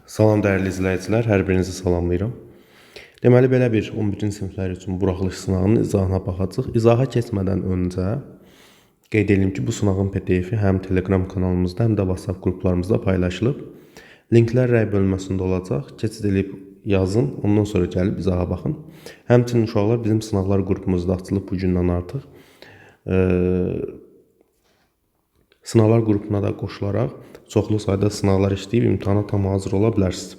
Salam dəyərli izləyicilər, hər birinizi salamlayıram. Deməli belə bir 11-ci siniflər üçün buraxılış sınağının izahına baxacağıq. İzaha keçmədən öncə qeyd edim ki, bu sınağın PDF-i həm Telegram kanalımızda, həm də WhatsApp qruplarımızda paylaşılıb. Linklər rəy bölməsində olacaq. Keçid edib yazın, ondan sonra gəlib izaha baxın. Həmçinin uşaqlar bizim sınaqlar qrupumuzda açılıb bu gündən artıq. Sınaqlar qrupuna da qoşularaq çoxlu sayda sınaqlar işləyib imtahana tam hazır ola bilərsiniz.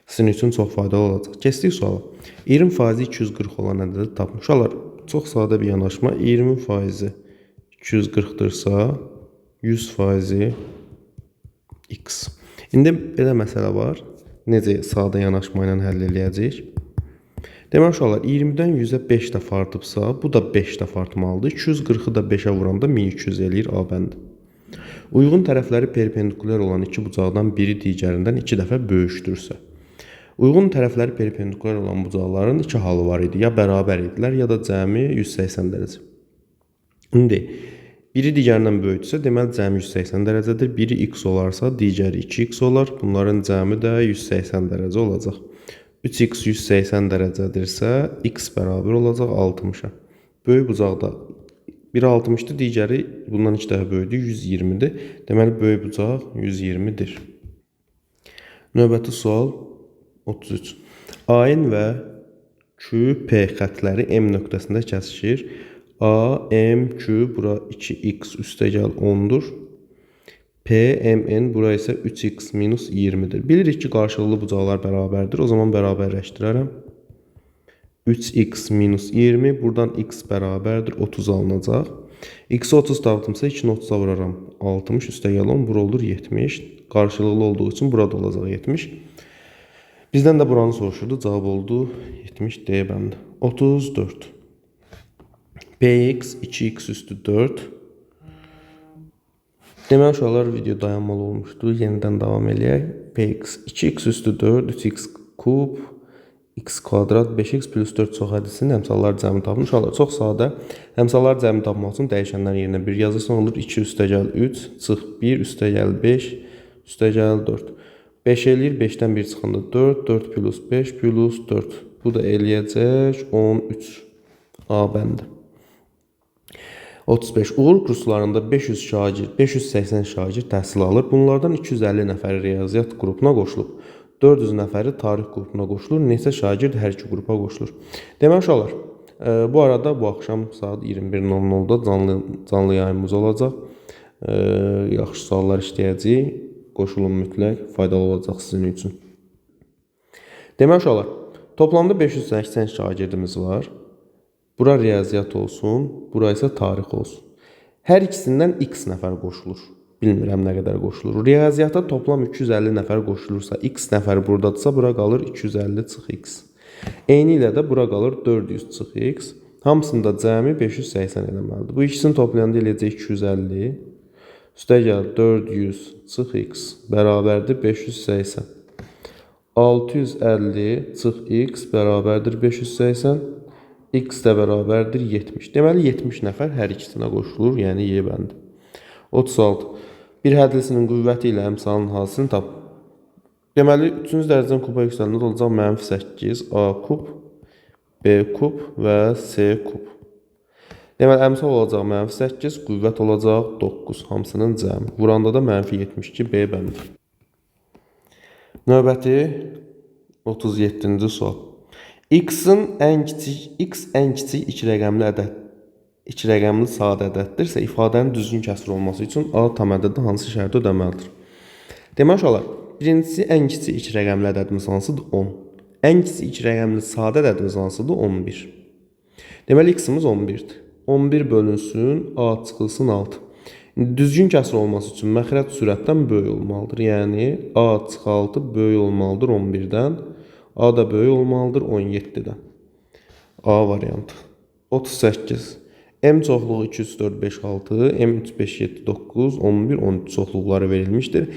Sizin üçün çox faydalı olacaq. Keçdik suala. 20% 240 olan ədədi tapın. Uşaqlar, çox sadə bir yanaşma. 20% 240-dırsa 100% x. İndi belə məsələ var. Necə sadə yanaşma ilə həll eləyəcəyik? Deməli uşaqlar, 20-dən 100-ə 5 dəfə artıbsa, bu da 5 dəfə artmalıdır. 240-ı da 5-ə vuranda 1200 eləyir A bəndi. Uyğun tərəfləri perpendikulyar olan iki bucaqdan biri digərindən 2 dəfə böyükdürsə. Uyğun tərəfləri perpendikulyar olan bucaqların iki halı var idi. Ya bərabər idilər, ya da cəmi 180 dərəcə. İndi biri digərindən böyükdürsə, deməli cəmi 180 dərəcədir. Biri x olarsa, digəri 2x olar. Bunların cəmi də 180 dərəcə olacaq. 3x 180 dərəcədirsə, x bərabər olacaq 60-a. Böyük bucaqda biri 60-dır, digəri bundan 2 dəfə böyükdür, 120-dir. Deməli, böyük bucaq 120-dir. Növbəti sual 33. A-in və Q, P xətləri M nöqtəsində kəsişir. A, M, Q, bura 2x üstəgəl 10-dur. P, M, N, bura isə 3x minus 20-dir. Bilirik ki, qarşılıqlı bucaqlar bərabərdir. O zaman bərabərləşdirərəm. 3x minus 20, buradan x bərabərdir 30 alınacaq. X-i 30 tapdımsa 2-ni 30-a vuraram 60, üstəgəl 10, bura olur 70. Qarşılıqlı olduğu üçün burada olacaq 70. Bizdən də buranı soruşurdu. Cavab oldu 70 D bəndi. 34. Px 2x üstü 4. Deməli uşaqlar, video dayanmalı olmuşdu. Yenidən davam eləyək. Px 2x üstü 4, 3x kub, x kvadrat 5x plus 4 çox hədisinin əmsallar cəmi tapın. Uşaqlar, çox sadə. Əmsallar cəmi tapmaq üçün dəyişənlər yerinə 1 yazırsan olur 2 üstəgəl 3, çıx 1 üstəgəl 5, üstəgəl 4. 5 eləyir, 5-dən 1 çıxanda 4, 4 plus 5 plus 4. Bu da eləyəcək 13. A bəndi. 35. Uğur kurslarında 500 şagird, 580 şagird təhsil alır. Bunlardan 250 nəfəri riyaziyyat qrupuna qoşulub. 400 nəfəri tarix qrupuna qoşulur. Neçə şagird hər iki qrupa qoşulur? Deməli uşaqlar, bu arada bu axşam saat 21:00-da canlı yayımımız olacaq. Yaxşı suallar işləyəcəyik. Qoşulun mütləq, faydalı olacaq sizin üçün. Deməli uşaqlar, toplamda 580 şagirdimiz var. Bura riyaziyyat olsun, bura isə tarix olsun. Hər ikisindən x nəfər qoşulur. Bilmirəm nə qədər qoşulur. Riyaziyyata toplam 250 nəfər qoşulursa, x nəfər buradadırsa, bura qalır 250 çıx x. Eyni ilə də bura qalır 400 çıx x. Hamısını da cəmi 580 eləməlidir. Bu ikisini toplayanda eləyəcək 250. Üstəgəl 400 çıx x bərabərdir 580. 650 çıx x bərabərdir 580. X də bərabərdir 70. Deməli 70 nəfər hər ikisinə qoşulur, yəni Y bəndi. 36. Bir hədlisinin qüvvəti ilə əmsalın hansını tap? Deməli, 3-cü dərəcədən kuba yüksələndə olacaq mənfi 8 A kub, B kub və C kub. Deməli, əmsal olacaq mənfi 8, qüvvət olacaq 9, hamısının cəmi. Vuranda da mənfi 72 B bəndi. Növbəti 37-ci sual. X-in ən kiçik, X ən kiçik iki rəqəmli ədəd, iki rəqəmli sadə ədəddirsə, ifadənin düzgün kəsr olması üçün A tam ədədi hansı şərti ödəməlidir? Deməli uşaqlar, birincisi ən kiçik iki rəqəmli ədədimiz hansıdır? 10. Ən kiçik iki rəqəmli sadə ədədimiz hansıdır? 11. Deməli x-imiz 11-dir. 11 bölünsün, A çıxılsın 6. İndi düzgün kəsr olması üçün məxrəc sürətdən böyük olmalıdır. Yəni A çıx 6 böyük olmalıdır 11-dən. A da böyük olmalıdır 17-dən. A variantı. 38. M çoxluğu 2, 3, 4, 5, 6, M 3, 5, 7, 9, 11, 13 çoxluqları verilmişdir.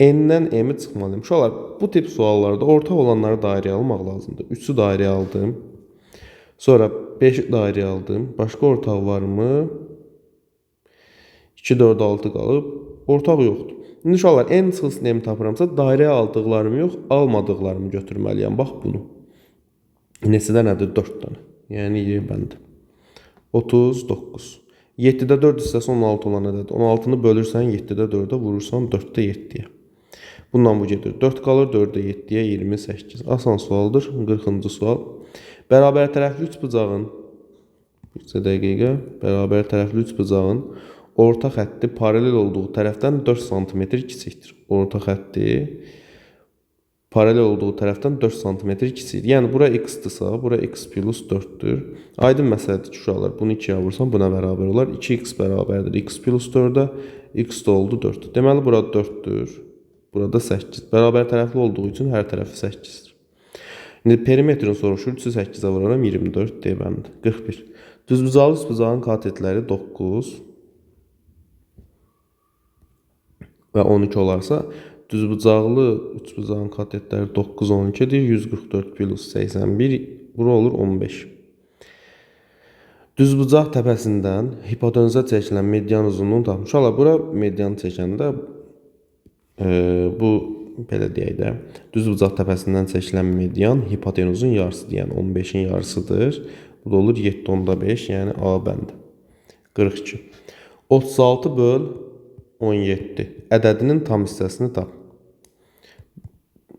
N-dən M-i çıxmalıyım. Uşaqlar, bu tip suallarda ortaq olanları dairəyə almaq lazımdır. 3-ü dairəyə aldım. Sonra 5-i dairəyə aldım. Başqa ortaq varmı? 2, 4, 6 qalıb. Ortaq yoxdur. İndi uşaqlar, n çıxılsın m tapıramsa, dairəyə aldıqlarımı yox, almadıqlarımı götürməliyəm. Bax bunu. Neçə dənədir? 4 dənə. Yəni Y bəndi. 39. 7-də 4 hissəsi 16 olan ədəd. 16-nı bölürsən 7-də 4-ə, vurursan 4-də 7-yə. Bundan bu gedir. 4 qalır, 4-də 7-yə 28. Asan sualdır. 40-cı sual. Bərabər tərəfli üçbucağın, bir dəqiqə, bərabər tərəfli üçbucağın orta xətti paralel olduğu tərəfdən 4 sm kiçikdir. Orta xətti paralel olduğu tərəfdən 4 sm kiçikdir. Yəni, bura x-dirsə, bura x plus 4-dür. Aydın məsələdir ki, uşaqlar, bunu 2-yə vursan, buna bərabər olar. 2x bərabərdir x plus 4-ə, x də oldu 4. Deməli, bura 4-dür, burada 8. Bərabər tərəfli olduğu üçün hər tərəfi 8-dir. İndi perimetrini soruşur, 3-ü 8-ə vuraram, 24 D bəndi. 41. Düzbucaqlı üçbucağın katetləri 9 və 12 olarsa, düzbucaqlı üçbucağın katetləri 9, 12-dir. 144 plus 81, bura olur 15. Düzbucaq təpəsindən hipotenuzə çəkilən median uzunluğunu tapmış. Uşaqlar, bura medianı çəkəndə bu, belə deyək də, düzbucaq təpəsindən çəkilən median hipotenuzun yarısıdır, yəni 15-in yarısıdır. Bu da olur 7,5, yəni A bəndi. 42. 36 böl 17 ədədinin tam hissəsini tap.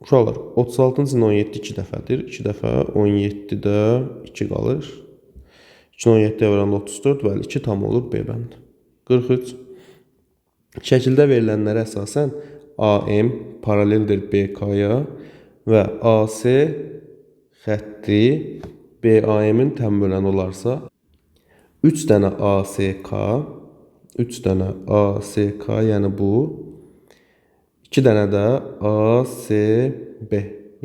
Uşaqlar, 36-nın içində 17 2 dəfədir. 2 dəfə 17-də 2 qalır. 2-ni 17-yə vuranda 34, bəli, 2 tam olur B bəndi. 43. Şəkildə verilənlərə əsasən AM paraleldir BK-ya və AC xətti BAM-in təm böləni olarsa, 3 dənə ASK, 3 dənə ASK, yəni bu, 2 dənə də ASB,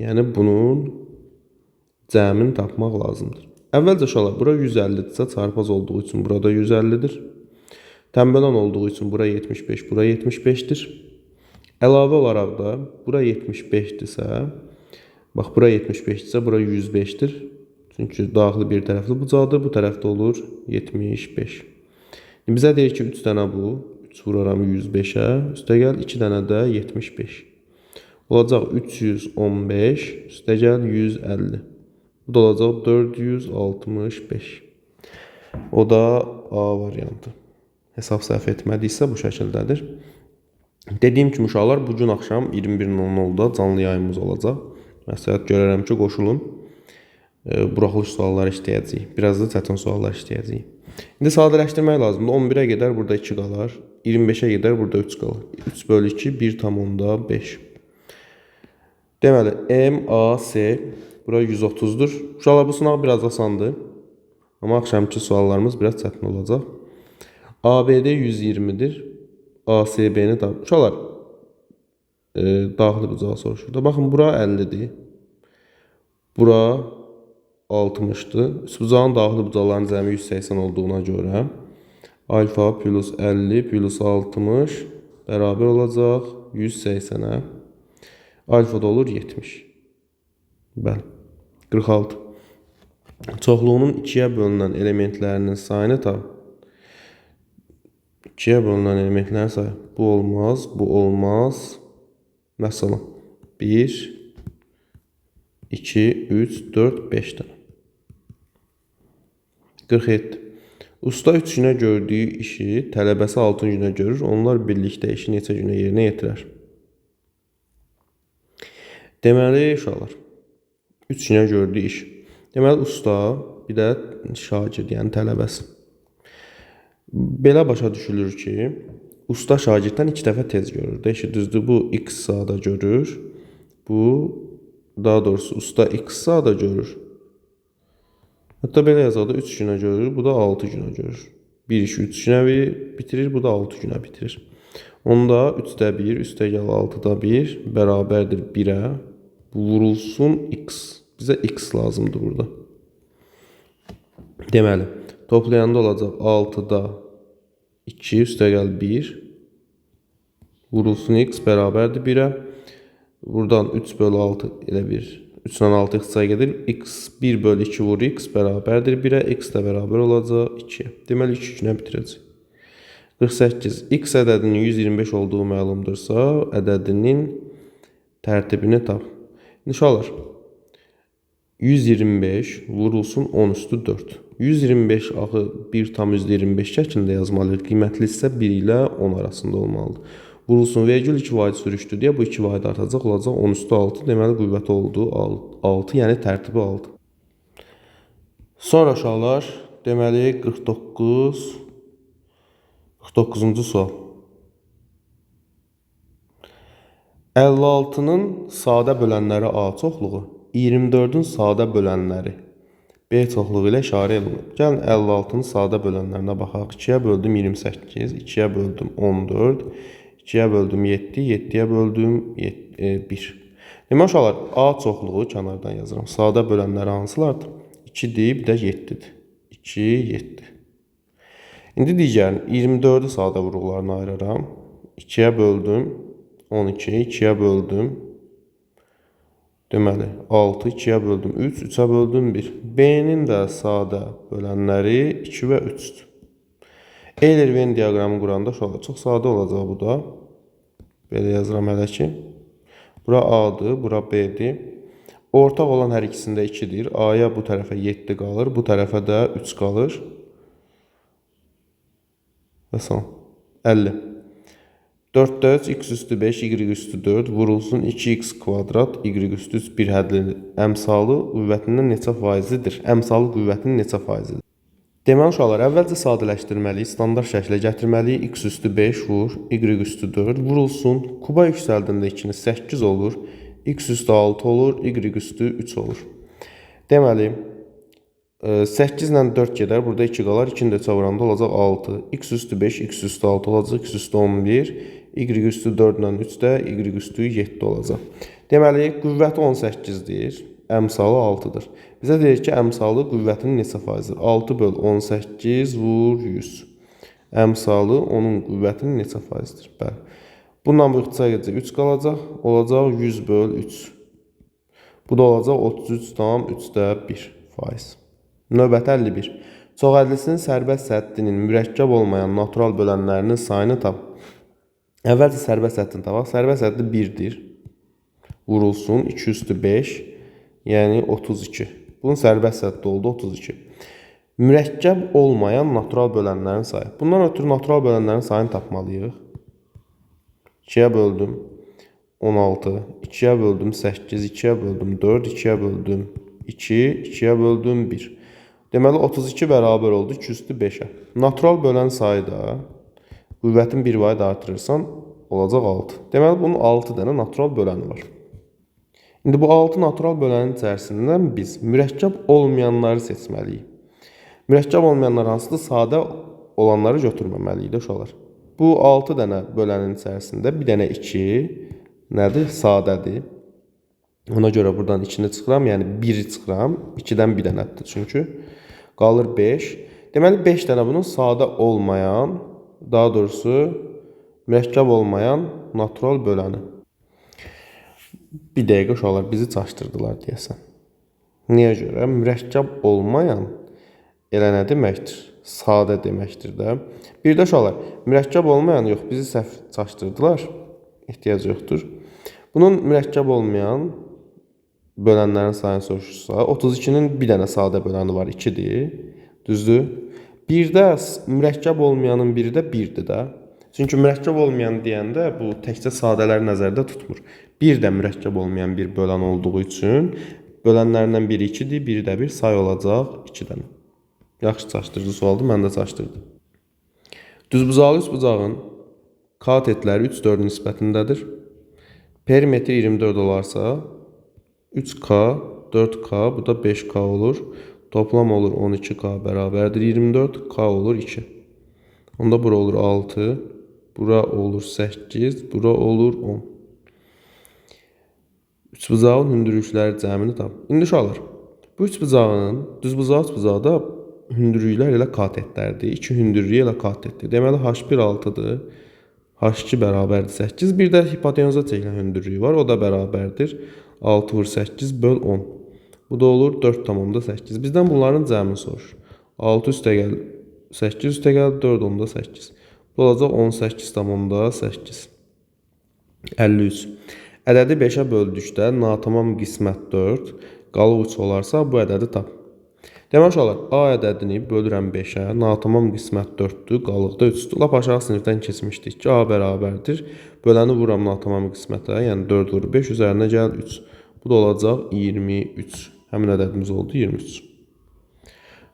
yəni bunun cəmini tapmaq lazımdır. Əvvəlcə uşaqlar, bura 150-dirsə, çarpaz olduğu üçün burada 150-dir. Təm bölən olduğu üçün bura 75, bura 75-dir. Əlavə olaraq da bura 75-dirsə, bax bura 75-dirsə, bura 105-dir. Çünki daxili bir tərəfli bucaqdır, bu tərəfdə olur 75. İndi bizə deyir ki, 3 dənə bu, 3 vuraram 105-ə, üstəgəl 2 dənə də 75. Olacaq 315, üstəgəl 150. Bu da olacaq 465. O da A variantı. Hesab səhv etmədiksə bu şəkildədir. Dediyim kimi uşaqlar, bugün axşam 21:00-da canlı yayımımız olacaq. Məsləhət görərəm ki, qoşulun. Buraxılış sualları işləyəcəyik. Biraz da çətin suallar işləyəcəyik. İndi sadələşdirmək lazımdır. 11-ə qədər burada 2 qalar. 25-ə qədər burada 3 qalar. 3 bölü 2, 1,5. Deməli, MAC bura 130-dur. Uşaqlar, bu sınaq biraz asandır. Amma axşamki suallarımız biraz çətin olacaq. ABD 120-dir. ASB-ni tap. Uşaqlar, daxili bucağı soruşur da. Baxın, bura 50-dir. Bura 60-dır. Üçbucağın daxili bucaqlarının cəmi 180 olduğuna görə alfa plus 50 plus 60 bərabər olacaq 180-ə. Alfa da olur 70. Bəli. 46. Çoxluğunun 2-yə bölünən elementlərinin sayını tap. 2-yə bölünən elementlərin sayı. Bu olmaz, bu olmaz. Məsələn, 1, 2, 3, 4, 5 dənə. 47. Usta 3 günə gördüyü işi tələbəsi 6 günə görür. Onlar birlikdə işi neçə günə yerinə yetirər? Deməli, uşaqlar, 3 günə gördüyü iş. Deməli, usta, bir də şagird, yəni tələbəsi. Belə başa düşülür ki, usta şagirddən 2 dəfə tez görür. İşi düzdür, bu x saata görür. Bu, daha doğrusu usta x saata görür. Hətta belə yazaq da 3 günə görür, bu da 6 günə görür. Bir işi 3 günə bitirir, bu da 6 günə bitirir. Onda 3-də 1, üstəgəl 6-da 1 bərabərdir 1-ə. Vurulsun x. Bizə x lazımdır burada. Deməli, toplayanda olacaq 6-da 2, üstəgəl 1. Vurulsun x bərabərdir 1-ə. Buradan 3 bölü 6 elə bir 3 ilə 6 ixtisar gedir. X 1 bölü 2 vur x bərabərdir 1-ə. X də bərabər olacaq 2-yə. Deməli, 2 günə bitirəcək. 48. X ədədinin 125 olduğu məlumdursa, ədədinin tərtibini tap. İnşallah 125 vurulsun 10 üstü 4. 125 axı 1,25 şəklində yazmalıyıq. Qiymətli hissə 1 ilə 10 arasında olmalıdır. Vurulsun vergül 2 vahid sürüşdü deyə bu 2 vahid artacaq, olacaq 10 üstü 6. Deməli qüvvəti oldu 6, yəni tərtibi 6. Sonra uşaqlar, deməli 49-cu sual. 56-nın sadə bölənləri A çoxluğu, 24-ün sadə bölənləri B çoxluğu ilə işarə olunub. Gəlin 56-nın sadə bölənlərinə baxaq. 2-yə böldüm 28, 2-yə böldüm 14, 2-yə böldüm 7, 7-yə böldüm 1. Demək uşaqlar, A çoxluğu kənardan yazıram. Sadə bölənləri hansılardır? 2-dir, bir də 7-dir. 2, 7. İndi digərini 24-ü sadə vuruqlarına ayıraram. 2-yə böldüm 12, 2-yə böldüm. Deməli, 6, 2-yə böldüm 3, 3-ə böldüm 1. B-nin də sadə bölənləri 2 və 3-dür. Euler-Venn diaqramı quranda uşaqlar, çox sadə olacaq bu da. Belə yazıram hələ ki. Bura A-dır, bura B-dir. Ortaq olan hər ikisində 2-dir. A-ya bu tərəfə 7 qalır, bu tərəfə də 3 qalır. Və son. 50. 4-də 3, x üstü 5, y üstü 4 vurulsun 2x kvadrat, y üstü 3 bir hədli əmsalı qüvvətindən neçə faizidir? Əmsalı qüvvətinin neçə faizidir? Deməli uşaqlar, əvvəlcə sadələşdirməliyik, standart şəklə gətirməliyik. X üstü 5 vur, y üstü 4 vurulsun. Kuba yüksəldəndə 2-ni 8 olur, x üstü 6 olur, y üstü 3 olur. Deməli, 8 ilə 4 gedər, burada 2 qalar, 2-ni də 3-ə vuranda olacaq 6. X üstü 5, x üstü 6 olacaq, x üstü 11, y üstü 4 ilə 3 də y üstü 7 olacaq. Deməli, qüvvəti 18-dir, əmsalı 6-dır. Bizə deyir ki, əmsalı qüvvətinin neçə faizidir? 6 böl 18 vur 100. Əmsalı onun qüvvətinin neçə faizidir? Bəli. Bundan bu ixtisar gedəcək 3 qalacaq, olacaq 100 böl 3. Bu da olacaq 33,3 faiz. Növbəti 51. Çoxədlisinin sərbəst səddinin mürəkkəb olmayan natural bölənlərinin sayını tap. Əvvəlcə sərbəst səddini tapaq. Sərbəst səddi 1-dir. Vurulsun 2 üstü 5, yəni 32. Bunun sərbəst səddi oldu 32. Mürəkkəb olmayan natural bölənlərin sayı. Bundan ötürü natural bölənlərin sayını tapmalıyıq. 2-yə böldüm 16, 2-yə böldüm 8, 2-yə böldüm 4, 2-yə böldüm 2, 2-yə böldüm 1. Deməli 32 bərabər oldu 2 üstü 5-ə. Natural bölən sayı da qüvvətin 1 vahid artırırsan olacaq 6. Deməli bunun 6 dənə natural böləni var. İndi bu 6 natural bölənin içərisindən biz mürəkkəb olmayanları seçməliyik. Mürəkkəb olmayanlar hansıdır? Sadə olanları götürməməliyik də uşaqlar. Bu 6 dənə bölənin içərisində bir dənə 2 nədir? Sadədir. Ona görə buradan 2-ni çıxıram, yəni 1-i çıxıram. 2-dən bir dənədir çünki. Qalır 5. Deməli 5 dənə bunun sadə olmayan, daha doğrusu mürəkkəb olmayan natural böləni. Bir dəqiqə uşaqlar bizi çaşdırdılar deyəsən. Niyə görə? Mürəkkəb olmayan elə nə deməkdir? Sadə deməkdir də. Bir də uşaqlar, mürəkkəb olmayan yox, bizi səhv çaşdırdılar. Ehtiyac yoxdur. Bunun mürəkkəb olmayan bölənlərin sayını soruşursa, 32-nin bir dənə sadə böləni var, 2-dir. Düzdür? Bir də mürəkkəb olmayanın biri də 1-dir də. Çünki mürəkkəb olmayan deyəndə bu təkcə sadələri nəzərdə tutmur. Bir də mürəkkəb olmayan bir bölən olduğu üçün bölənlərindən biri 2-dir, biri də bir say olacaq 2 dənə. Yaxşı çaşdırıcı sualdır, mən də çaşdırdım. Düzbucaqlı üçbucağın katetləri 3-4 nisbətindədir. Perimetri 24 olarsa 3K, 4K, bu da 5K olur. Toplam olur 12K bərabərdir 24, K olur 2. Onda bura olur 6, bura olur 8, bura olur 10. Üçbucağın hündürlükləri cəmini tap. İndi uşaqlar, bu üçbucağın, düzbucaqlı üçbucaqda hündürlüklər elə katetlərdir. İki hündürlüyü elə katetdir. Deməli H1 6-dır. H2 bərabərdir 8. Bir də hipotenuza çəkilən hündürlüyü var. O da bərabərdir. 6 vur 8 böl 10. Bu da olur 4,8. Bizdən bunların cəmini soruşur. 6 üstəgəl 8 üstəgəl 4,8. Bu olacaq 18,8. 53. Ədədi 5-ə böldükdə natamam qismət 4, qalıq 3 olarsa bu ədədi tap. Demək uşaqlar, A ədədini bölürəm 5-ə, natamam qismət 4-dür, qalıq da 3-dür. Lap aşağı sinifdən keçmişdik ki, A bərabərdir. Böləni vururam natamam qismətə, yəni 4 vur 5, üzərinə gəl 3. Bu da olacaq 23. Həmin ədədimiz oldu 23.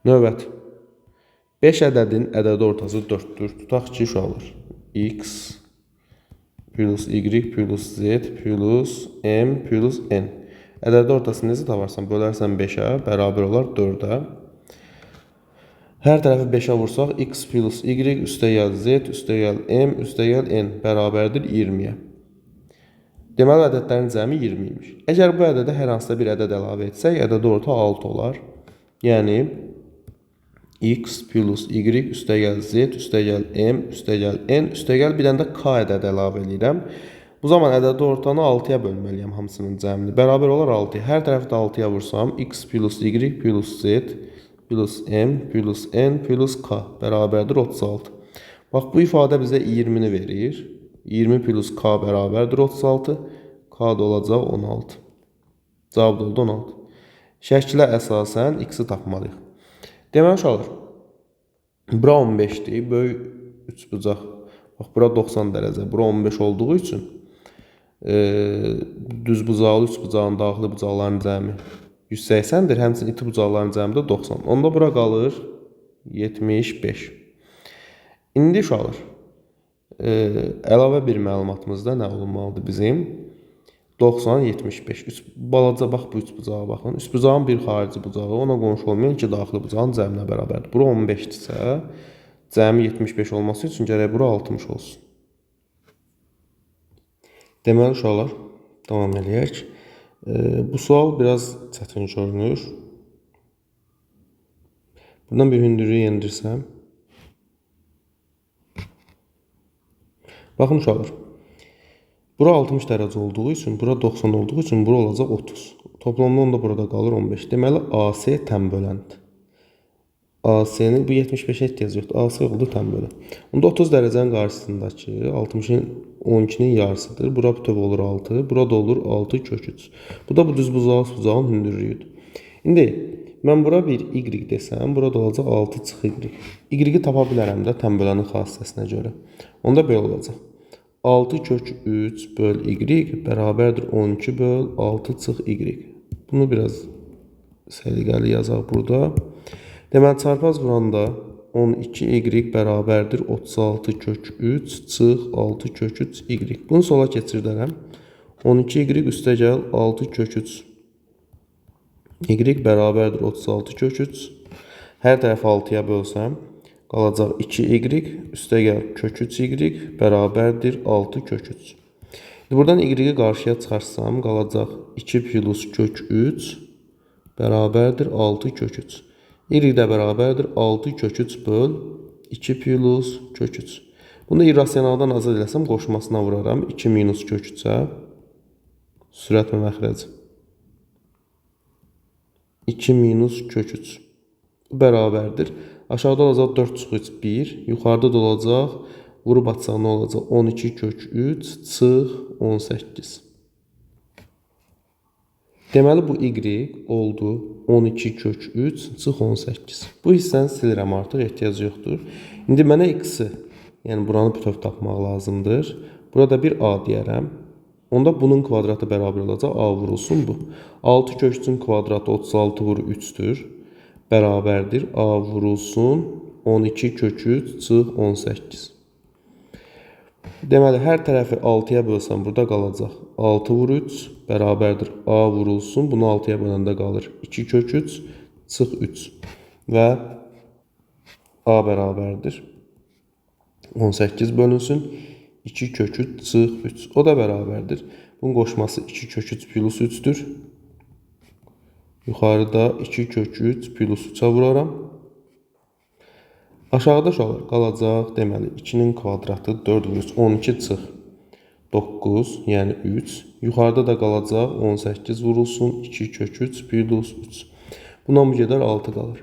Növbət. 5 ədədin ədədi ortası 4-dür. Tutaq ki, uşaqlar, x plus y plus z plus m plus n. Ədədi ortasını necə taparsan? Bölərsən 5-ə, bərabər olar 4-ə. Hər tərəfi 5-ə vursaq, x plus y üstə gəl z, üstə gəl m, üstə gəl n bərabərdir 20-yə. Deməli, ədədlərin cəmi 20 imiş. Əgər bu ədədə hər hansısa bir ədəd əlavə etsək, ədədi orta 6 olar. Yəni, x plus y üstə gəl z, üstə gəl m, üstə gəl n, üstə gəl bir dənə də k ədədi əlavə eləyirəm. Bu zaman ədədi ortanı 6-ya bölməliyəm hamısının cəmini. Bərabər olar 6-ya. Hər tərəfi də 6-ya vursam, x plus y plus z plus m plus n plus k bərabərdir 36. Bax, bu ifadə bizə 20-ni verir. 20 plus k bərabərdir 36. K da olacaq 16. Cavab da oldu 16. Şəkilə əsasən x-i tapmalıyıq. Deməli, uşaqlar, bura 15-dir, böyük üçbucaq. Bax, bura 90 dərəcə, bura 15 olduğu üçün düzbucaqlı üçbucağın daxili bucaqların cəmi 180-dir. Həmçinin iti bucaqların cəmi də 90. Onda bura qalır 75. İndi uşaqlar, əlavə bir məlumatımızda nə olmalıdır bizim? 90, 75. Üç, balaca bax bu üçbucağa baxın. Üçbucağın bir xarici bucağı, ona qonşu olmayan iki daxili bucağın cəminə bərabərdir. Bura 15-dirsə, cəmi 75 olması üçün gərək bura 60 olsun. Deməli, uşaqlar, davam eləyək. Bu sual biraz çətin görünür. Buradan bir hündürlüyü yendirsəm. Baxın, uşaqlar. Bura 60 dərəcə olduğu üçün, bura 90 olduğu üçün bura olacaq 30. Toplamda onda burada qalır 15. Deməli, AC tənböləndir. AC-nin bu 75-ə ehtiyac yoxdur. AC oldu tənbölən. Onda 30 dərəcənin qarşısındakı 60-ın 12-nin yarısıdır. Bura bütöv olur 6. Bura da olur 6 kök 3. Bu da bu düzbucaqlı bucağın hündürlüyüdür. İndi mən bura bir y desəm, burada olacaq 6 çıx y. Y-i tapa bilərəm də tənbölənin xassəsinə görə. Onda belə olacaq. 6 kök 3 böl y bərabərdir 12 böl 6 çıx y. Bunu biraz səliqəli yazaq burada. Deməli, çarpaz vuranda 12y bərabərdir 36 kök 3 çıx 6 kök 3 y. Bunu sola keçirdərəm. 12y üstə gəl 6 kök 3 y bərabərdir 36 kök 3. Hər tərəfi 6-ya bölsəm, qalacaq 2y üstə gəl kök 3y bərabərdir 6 kök 3. İndi buradan y-i qarşıya çıxarsam, qalacaq 2 plus kök 3 bərabərdir 6 kök 3. Y də bərabərdir 6 kök 3 böl 2 plus kök 3. Bunu irrasionaldan azad eləsəm, qoşmasına vuraram. 2 minus kök 3-ə sürətlə məxrəci. 2 minus kök 3 bərabərdir. Aşağıda olacaq 4 çıx 3, 1. Yuxarıda da olacaq, vurub atsaq nə olacaq? 12 kök 3 çıx 18. Deməli, bu y oldu 12 kök 3 çıx 18. Bu hissəni silirəm artıq, ehtiyac yoxdur. İndi mənə x-i, yəni buranı bütöv tapmaq lazımdır. Burada bir a deyərəm. Onda bunun kvadratı bərabər olacaq. A vurulsun bu. 6 kök 3-ün kvadratı 36 vur 3-dür. Bərabərdir. A vurulsun 12 kök 3 çıx 18. Deməli, hər tərəfi 6-ya bölsəm, burada qalacaq 6 vur 3 bərabərdir A vurulsun. Bunu 6-ya böləndə qalır 2 kök 3 çıx 3 və A bərabərdir 18 bölünsün 2 kök 3 çıx 3. O da bərabərdir. Bunun qoşması 2 kök 3 plus 3-dür. Yuxarıda 2 kök 3 plus 3-ə vuraram. Aşağıda uşaqlar qalacaq, deməli 2-nin kvadratı 4 vur 3, 12 çıx 9, yəni 3. Yuxarıda da qalacaq 18 vurulsun 2 kök 3 plus 3. Bundan bu gedər 6 qalır.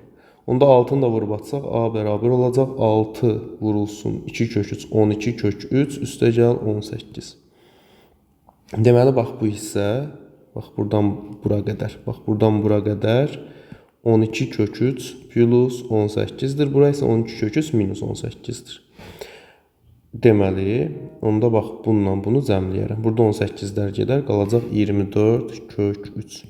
Onda 6-nı da vurub atsaq, A bərabər olacaq. 6 vurulsun 2 kök 3, 12 kök 3, üstə gəl 18. Deməli, bax bu hissə, bax buradan bura qədər, bax buradan bura qədər 12 kök 3 plus 18-dir. Bura isə 12 kök 3 minus 18-dir. Deməli, onda bax bununla bunu cəmləyərəm. Burada 18-lər gedər, qalacaq 24 kök 3.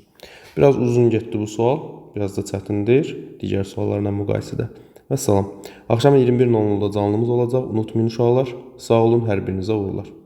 Biraz uzun getdi bu sual, biraz da çətindir digər suallarla müqayisədə. Vəssalam. Axşam 21:00-da canlımız olacaq. Unutmayın uşaqlar. Sağ olun, hər birinizə uğurlar.